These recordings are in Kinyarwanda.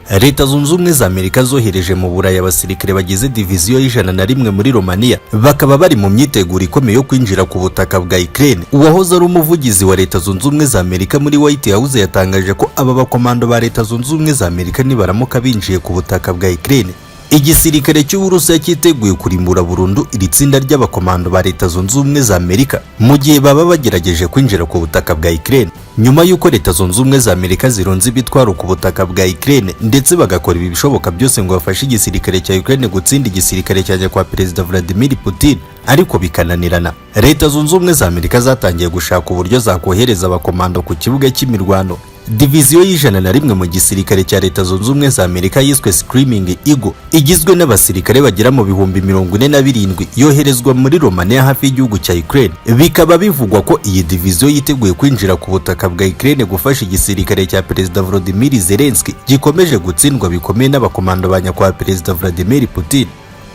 Leta Zunze Ubumwe za Amerika zohereje mu Burayi abasirikare bagize diviziyo y'101 muri Romania, bakaba bari mu myiteguro ikomeye yo kwinjira ku butaka bwa Ukraine. Uwahoze ari umuvugizi wa Leta Zunze Ubumwe za Amerika muri White House yatangaje ko aba bakomando ba Leta Zunze Ubumwe za Amerika nibaramuka binjiye ku butaka bwa Ukraine, igisirikare cy'Uburusiya cyiteguye kurimbura burundu iri tsinda ry'abakomando ba Leta Zunze Ubumwe za Amerika mu gihe baba bagerageje kwinjira ku butaka bwa Ukraine. Nyuma y'uko Leta Zunze Ubumwe za Amerika zirunze ibitwaro ku butaka bwa Ukraine ndetse bagakora ibishoboka byose ngo bafashe igisirikare cya Ukraine gutsinda igisirikare cya nyakubahwa Perezida Vladimir Putin, ariko bikananirana, Leta Zunze Ubumwe za Amerika zatangiye gushaka uburyo zakohereza abakomando ku kibuga cy'imirwano. Diviziyo y'101 mu gisirikare cya Leta Zunze Ubumwe za Amerika yiswe Screaming Eagle, igizwe n'abasirikare bagera mu 47,000, yoherezwa muri Romania hafi y'igihugu cya Ukraine. Bikaba bivugwa ko iyi diviziyo yiteguye kwinjira ku butaka bwa Ukraine gufasha igisirikare cya Perezida Volodymyr Zelensky gikomeje gutsindwa bikomeye n'abakomando ba nyakubahwa Perezida Vladimir Putin.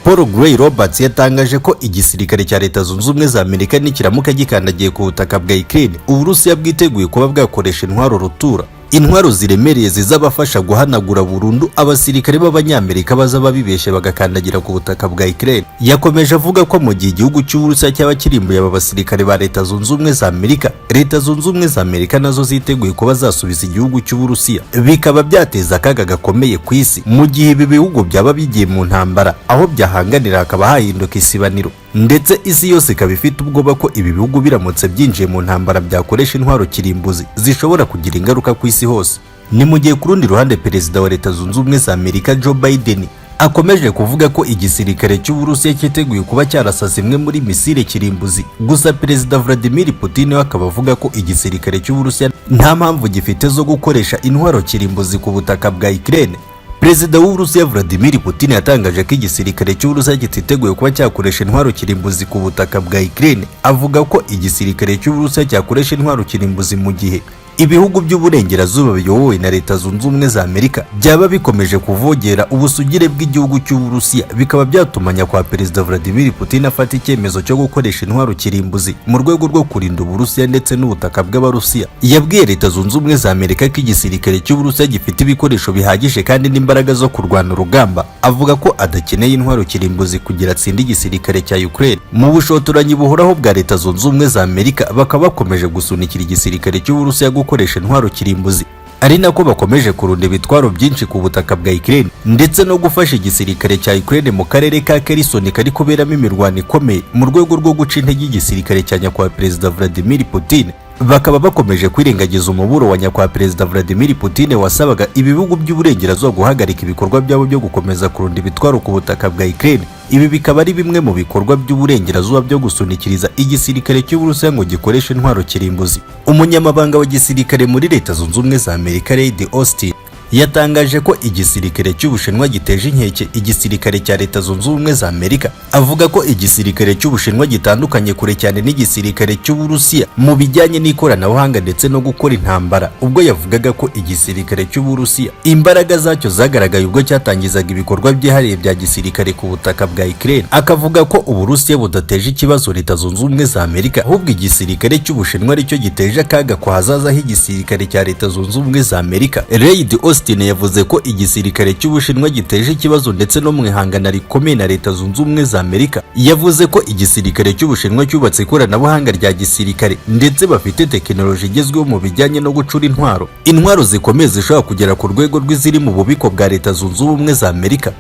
Paul Gray Roberts yatangaje ko igisirikare cya Leta Zunze Ubumwe za Amerika nikiramuka gikandagiye ku butaka bwa Ukraine, Uburusiya bwiteguye kuba bwakoresha intwaro rutura, intwaro ziremereye zizabafasha guhanagura burundu abasirikare b'Abanyamerika bazaba bibeshye bagakandagira ku butaka bwa Ukraine. Yakomeje avuga ko mu gihe igihugu cy'Uburusiya cyaba kirimbuye aba basirikare ba Leta Zunze Ubumwe za Amerika, Leta Zunze Ubumwe za Amerika nazo ziteguye kuba zasubiza igihugu cy'Uburusiya, bikaba byateza akaga gakomeye ku isi mu gihe ibi bihugu byaba bigiye mu ntambara, aho byahanganira hakaba hahinduka isibaniro, ndetse isi yose ikaba ifite ubwoba ko ibi bihugu biramutse byinjiye mu ntambara byakoresha intwaro kirimbuzi zishobora kugira ingaruka ku isi hose. Ni mu gihe ku rundi ruhande Perezida wa Leta Zunze Ubumwe za Amerika Joe Biden akomeje kuvuga ko igisirikare cy'Uburusiya cyiteguye kuba cyarasa zimwe muri misile kirimbuzi. Gusa Perezida Vladimir Putin we akaba avuga ko igisirikare cy'Uburusiya nta mpamvu gifite zo gukoresha intwaro kirimbuzi ku butaka bwa Ukraine. Perezida w'Uburusiya Vladimir Putin yatangaje ko igisirikare cy'Uburusiya kititeguye kuba cyakoresha intwaro kirimbuzi ku butaka bwa Ukraine. Avuga ko igisirikare cy'Uburusiya cyakoresha intwaro kirimbuzi mu gihe ibihugu by'uburengerazuba biyobowe na Leta Zunze Ubumwe za Amerika byaba bikomeje kuvogera ubusugire bw'igihugu cy'Uburusiya, bikaba byatuma nyakubahwa Perezida Vladimir Putin afata icyemezo cyo gukoresha intwaro kirimbuzi mu rwego rwo kurinda Uburusiya ndetse n'ubutaka bw'Abarusiya. Yabwiye Leta Zunze Ubumwe za Amerika ko igisirikare cy'Uburusiya gifite ibikoresho bihagije kandi n'imbaraga zo kurwana urugamba. Avuga ko adakeneye intwaro kirimbuzi kugira atsinde igisirikare cya Ukraine. Mu bushotoranyi buhoraho bwa Leta Zunze Ubumwe za Amerika, bakaba bakomeje gusunikira igisirikare cy'Uburusiya gukoresha intwaro kirimbuzi, ari nako bakomeje kurunda ibitwaro byinshi ku butaka bwa Ukraine ndetse no gufasha igisirikare cya Ukraine mu karere ka Kherson kari kuberamo imirwano ikomeye mu rwego rwo guca intege igisirikare cya nyakubahwa Perezida Vladimir Putin. Bakaba bakomeje kwirengagiza umuburo wa nyakubahwa Perezida Vladimir Putin wasabaga ibihugu by'uburengerazuba guhagarika ibikorwa byabo byo gukomeza kurunda ibitwaro ku butaka bwa Ukraine. Ibi bikaba ari bimwe mu bikorwa by'uburengerazuba byo gusunikiriza igisirikare cy'Uburusiya ngo gikoreshe intwaro kirimbuzi. Umunyamabanga wa gisirikare muri Leta Zunze Ubumwe za Amerika Lloyd Austin yatangaje ko igisirikare cy'Ubushinwa giteje inkeke igisirikare cya Leta Zunze Ubumwe za Amerika. Avuga ko igisirikare cy'Ubushinwa gitandukanye kure cyane n'igisirikare cy'Uburusiya mu bijyanye n'ikoranabuhanga ndetse no gukora intambara, ubwo yavugaga ko igisirikare cy'Uburusiya imbaraga zacyo zagaragaye ubwo cyatangizaga ibikorwa byihariye bya gisirikare ku butaka bwa Ukraine, akavuga ko Uburusiya budateje ikibazo Leta Zunze Ubumwe za Amerika, ahubwo igisirikare cy'Ubushinwa aricyo giteje akaga ku hazaza h'igisirikare cya Leta Zunze Ubumwe za Amerika. Lloyd Austin yavuze ko igisirikare cy'Ubushinwa giteje ikibazo ndetse no mu ihangana rikomeye na Leta Zunze Ubumwe za Amerika. Yavuze ko igisirikare cy'Ubushinwa cyubatse ikoranabuhanga rya gisirikare ndetse bafite tekinoloji igezweho mu bijyanye no gucura intwaro zikomeye zishobora kugera ku rwego rw'iziri mu bubiko bwa Leta Zunze Ubumwe za Amerika.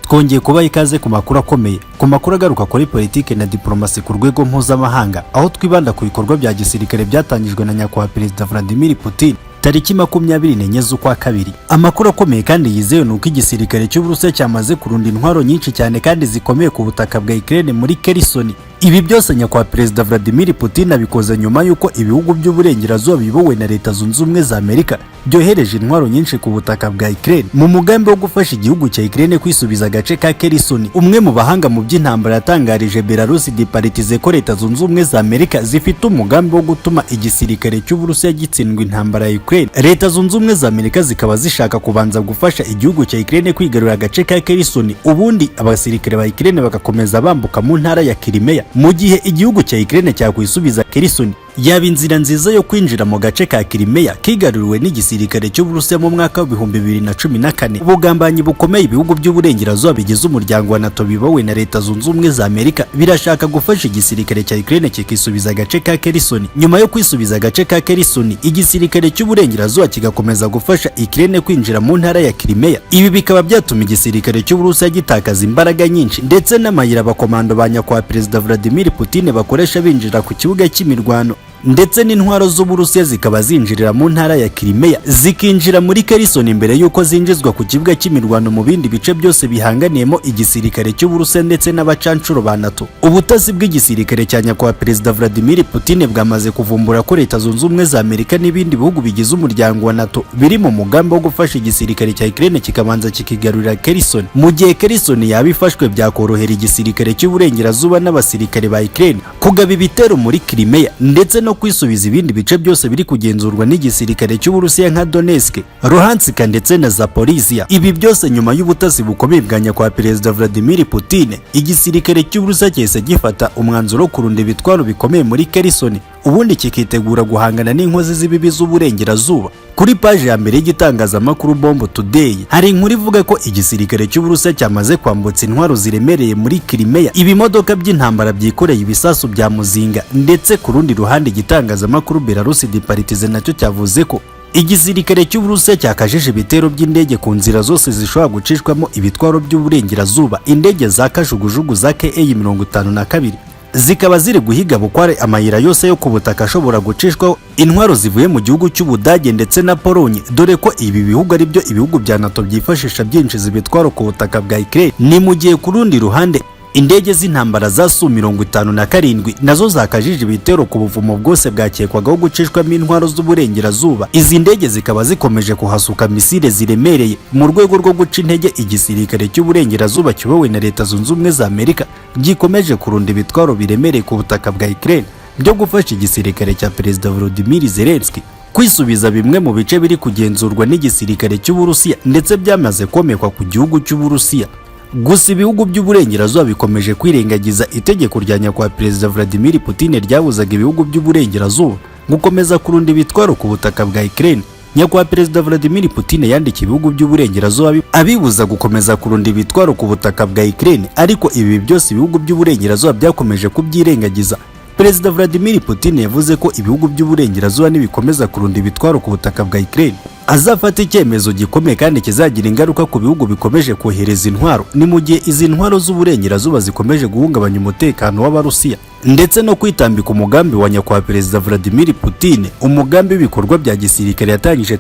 Twongeye kubaha ikaze ku makuru akomeye, ku makuru agaruka kuri politiki na diplomasi ku rwego mpuzamahanga, aho twibanda ku bikorwa bya gisirikare byatangijwe na nyakubahwa Perezida Vladimir Putin tariki 24 z'ukwa kabiri. Amakuru akomeye kandi yizewe ni uko igisirikare cy'Uburusiya cyamaze kurunda intwaro nyinshi cyane kandi zikomeye ku butaka bwa Ukraine muri Kherson. Ibi byose nyakubahwa Perezida Vladimir Putin abikoze nyuma y'uko ibihugu by'uburengerazuba biyobowe na Leta Zunze Ubumwe za Amerika byohereje intwaro nyinshi ku butaka bwa Ukraine mu mugambi wo gufasha igihugu cya Ukraine kwisubiza agace ka Kherson. Umwe mu bahanga mu by'intambara yatangarije Belarus Departize ko Leta Zunze Ubumwe za Amerika zifite umugambi wo gutuma igisirikare cy'Uburusiya gitsindwa intambara ya Ukraine, Leta Zunze Ubumwe za Amerika zikaba zishaka kubanza gufasha igihugu cya Ukraine kwigarurira agace ka Kherson, ubundi abasirikare ba Ukraine bagakomeza bambuka mu ntara ya Crimea. Mu gihe igihugu cya Ukraine cyakwisubiza Kherson, Yaba inzira nziza yo kwinjira mu gace ka Crimea kigaruriwe n'igisirikare cy'Uburusiya mu mwaka wa 2014. Ubugambanyi bukomeye ibihugu by'uburengerazuba bigize umuryango wa NATO bibowe na Leta Zunze Ubumwe za Amerika birashaka gufasha igisirikare cya Ukraine kikisubiza agace ka Kherson. Nyuma yo kwisubiza agace ka Kherson, igisirikare cy'uburengerazuba kigakomeza gufasha Ukraine kwinjira mu ntara ya Crimea. Ibi bikaba byatuma igisirikare cy'Uburusiya gitakaza imbaraga nyinshi, ndetse n'amayira abakomando ba nyakubahwa Perezida Vladimir Putin bakoresha binjira ku kibuga cy'imirwano, ndetse n'intwaro z'Uburusiya zikaba zinjirira mu ntara ya Crimea, zikinjira muri Kherson mbere y'uko zinjizwa ku kibuga cy'imirwano mu bindi bice byose bihanganiyemo igisirikare cy'Uburusiya ndetse n'abacancuro ba NATO. Ubutasi bw'igisirikare cya nyakubahwa Perezida Vladimir Putin bwamaze kuvumbura ko Leta Zunze Ubumwe za Amerika n'ibindi bihugu bigize umuryango wa NATO biri mu mugambi wo gufasha igisirikare cya Ukraine kikabanza kikigarurira Kherson. Mu gihe Kherson yaba ifashwe, byakorohera igisirikare cy'uburengerazuba n'abasirikare ba Ukraine kugaba ibitero muri Crimea ndetse no kwisubiza ibindi bice byose biri kugenzurwa n'igisirikare cy'Uburusiya nka Donetsk, Luhansk ndetse na Zaporizhia. Ibi byose nyuma y'ubutasi bukomeye bwa nyakubahwa Perezida Vladimir Putin, igisirikare cy'Uburusiya cyahise gifata umwanzuro wo kurunda ibitwaro bikomeye muri Kherson, ubundi kikitegura guhangana n'inkozi z'ibibi z'uburengerazuba. Kuri paji ya mbere y'igitangazamakuru Bomb Today hari inkuru ivuga ko igisirikare cy'Uburusiya cyamaze kwambutsa intwaro ziremereye muri Crimea, ibimodoka by'intambara byikoreye ibisasu bya muzinga. Ndetse ku rundi ruhande, igitangazamakuru Belarus Partizan nacyo cyavuze ko igisirikare cy'Uburusiya cyakajije ibitero by'indege ku nzira zose zishobora gucishwamo ibitwaro by'uburengerazuba. Indege za kajugujugu za KA 52 zikaba ziri guhiga bukware amayira yose yo ku butaka ashobora gucishwaho intwaro zivuye mu gihugu cy'Ubudage ndetse na Polonye, dore ko ibi bihugu ari byo ibihugu bya NATO byifashisha byinjiza ibitwaro ku butaka bwa Ukraine. Ni mu gihe ku rundi ruhande indege z'intambara za Su 57 nazo zakajije ibitero ku buvumo bwose bwakekwagaho gucishwamo intwaro z'uburengerazuba. Izi ndege zikaba zikomeje kuhasuka misile ziremereye mu rwego rwo guca intege igisirikare cy'uburengerazuba kiyobowe na Leta Zunze Ubumwe za Amerika, gikomeje kurunda ibitwaro biremereye ku butaka bwa Ukraine byo gufasha igisirikare cya Perezida Volodymyr Zelensky kwisubiza bimwe mu bice biri kugenzurwa n'igisirikare cy'Uburusiya ndetse byamaze komekwa ku gihugu cy'Uburusiya. Gusa ibihugu by'uburengerazuba bikomeje kwirengagiza itegeko rya nyakubahwa Perezida Vladimir Putin ryabuzaga ibihugu by'uburengerazuba gukomeza kurunda ibitwaro ku butaka bwa Ukraine. Nyakubahwa Perezida Vladimir Putin yandikiye ibihugu by'uburengerazuba abibuza gukomeza kurunda ibitwaro ku butaka bwa Ukraine, ariko ibi byose ibihugu by'uburengerazuba byakomeje kubyirengagiza. Perezida Vladimir Putin yavuze ko ibihugu by'uburengerazuba nibikomeza kurunda ibitwaro ku butaka bwa Ukraine, azafata icyemezo gikomeye kandi kizagira ingaruka ku bihugu bikomeje kohereza intwaro. Ni mu gihe izi ntwaro z'uburengerazuba zikomeje guhungabanya umutekano w'Abarusiya ndetse no kwitambika umugambi wa nyakubahwa Perezida Vladimir Putin, umugambi w'ibikorwa bya gisirikare yatangije.